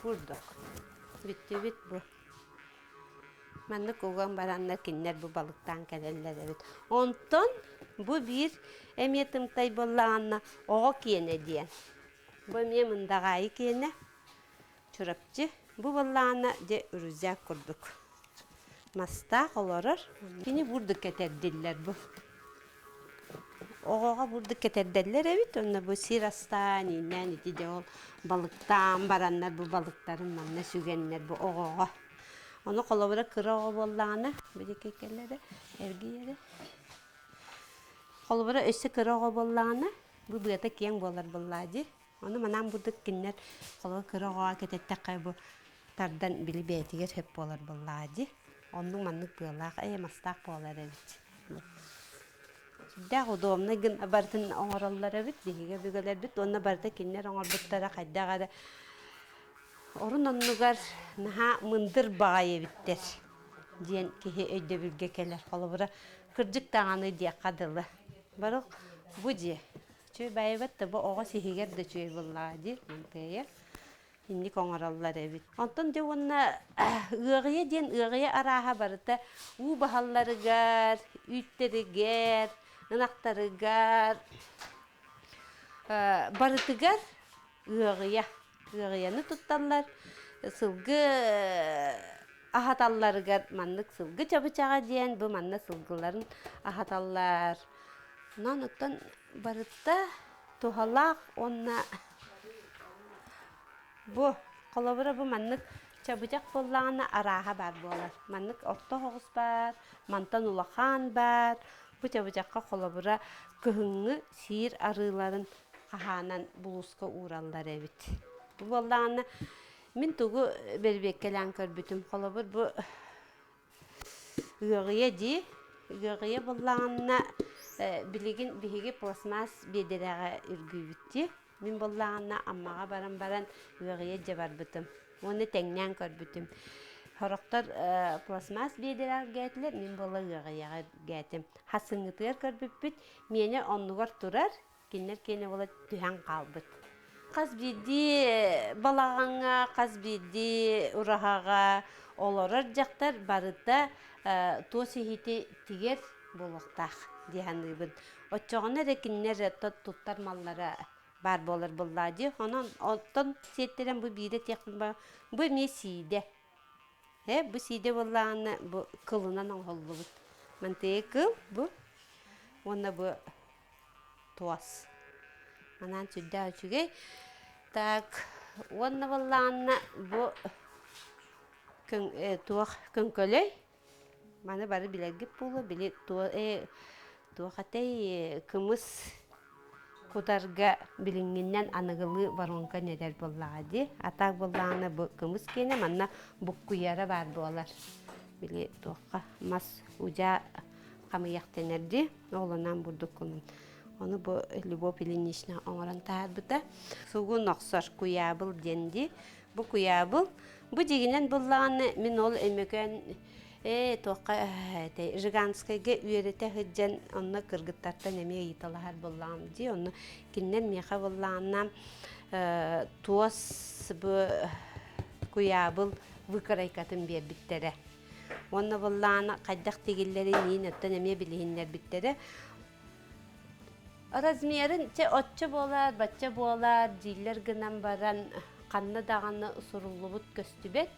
Бурдук. Бүттүбүт бу. Маннык уган бараннар кинилэр бу балыктаан кэлэллэр эбит. Онтон бу биир эмиэ тымтай буоллаҕына оҕо киэнэ диэн. Бу эмиэ Мындаҕаайы киэнэ, Чурапчы. Бу буоллаҕына дьэ рюкзак курдук. Мастаах олорор. Кини бурдук кэтэрдиллэр бу. Оҕоҕо бурдук кэтэрдэллэр эбит уонна бу сир астаан ииннээн ити дьэ ол балыктаан бараннар бу балыктарын манна сүгэннэр бу оҕоҕо. Ону холобура кыра оҕо буоллаҕына бу диэки кэллэрэ эргийэрэ. Холобура өссө кыра оҕо буоллаҕына бу быата киэҥ буолар буоллаа дии. Ону манаан бурдук кинилэр холобура кыра оҕоҕо кэтэттэххэ бу тардан били бэйэтигэр сөп буолар буоллаҕа дии. Оннук маннык быалаах ээ мастаах буолар эбит. Сүрдээх удобнай гына барытын оҥороллор эбит биһиги өбүгэлэрбит уонна барыта кинилэр оҥорбуттара хайдах эрэ орун оннугар наһаа мындыр баҕайы эбиттэр диэн киһи өйдөбүлгэ кэлэр. Холобура, кырдьык даҕаны диэххэ дылы. Бары бу дьиэ үчүгэй баайбат да бу оҕо сиһигэр да үчүгэй буоллаҕа дии Мантыайа. Инник оҥороллор эбит. Онтон дьэ уонна ыаҕыйа диэн ыаҕыйа арааһа барыта уу баһалларыгар, үүттэригэр, ынахтарыгар барытыгар ыаҕыйа. Ыаҕыйаны тутталлар. Сылгы аһаталларыгар маннык сылгы чабычаҕа диэн бу манна сылгыларын аһаталлар. Онон оттон барыта туһалаах уонна Бу, холобура, бу маннык чабычах буоллаҕына арааһа баар буолар. Маннык орто оҕус баар, мантан улахан баар. Бу чабычахха холобура кыһыҥҥы сиир арыыларын хаһаанан булууска уураллар эбит. Бу буоллаҕына мин тугу бэрбиэккэлээн көрбүтүм, холобур, бу Ыаҕыйа дии. Ыаҕыйа буоллаҕына билигин биһиги пластмасс биэдэрэҕэ үргүүбүт дии. Мин буоллаҕына Аммаҕа баран баран ыаҕыйа дьэ барбытым. Уонна тэҥнээн көрбүтүм. Сорохтор пластмасс биэдэрэҕэ үргээтилэр, мин буолла ыаҕыйаҕа үргээтим. Хасыҥҥытыгар көрбүппүт, миэнэ оннугар турар, кинилэр киэнэ буола түһэн хаалбыт. Хас биирдии балаҕаҥҥа, хас биирдии ураһаҕа олорор дьахтар барыта туос иһити тигэр буолуохтаах дии саныыбын. Оччоҕуна эрэ кинилэр туттар маллара баар буолар буоллаа дии. Онон оттон сиэттэрэн бу биирэ этиэхпин баа бу эмиэ сиидэ. Э, бу сиидэ буоллаҕына бу кылынан оҥоһуллубут. Мантыйа кыл бу уонна бу туос. Анаан сүрдээх үчүгэй. Так, уонна буоллаҕына бу туох көҥкөлөй. Маны бары билэргит буолуо, били туох этэй кымыс кутарга билиҥҥиннэн аныгылыы воронка нэрэр буоллаҕа дии. А так буоллаҕына бу кымыс киэнэ манна буккуйара баар буолар. Били туохха мас удьаа хамыйах дэнэр дии. Оҕолоноон бурдуккунан. Ону бу Любовь Ильинична оҥорон таһаарбыта. Сугун охсор куйаабыл диэн дии. Бу куйаабыл, бу дьигинэн буллаҕына мин ол Өймөкөөн ээ туохха Жиганскайга үөрэтэ сылдьан онно кыргыттартан эмиэ ыйыталаһар буоллаҕым дии. Онно кинилэр миэхэ буоллаҕына туос бу куйаабыл выкройкатын биэрбиттэрэ. Уонна буоллаҕына хайдах тигиллэрин иин оттон эмиэ билиһиннэрбиттэрэ. Размерын чэ оччо буолаар, бачча буолаар дииллэр гынан баран ханна даҕаны суруллубут көстүбэт.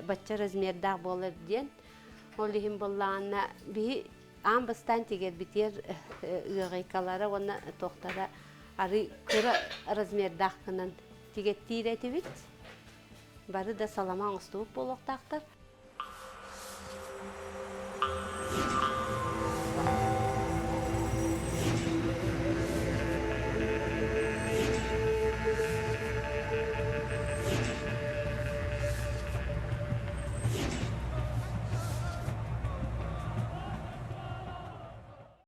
Бачча размердаах буолар диэн. Ол иһин буоллаҕына биһи аан бастаан тигэрбитигэр ыаҕайкалара уонна туохтара арый кыра размердаах гынан тигэттиир этибит. Бары да салама оҥостубут буолуохтаахтар.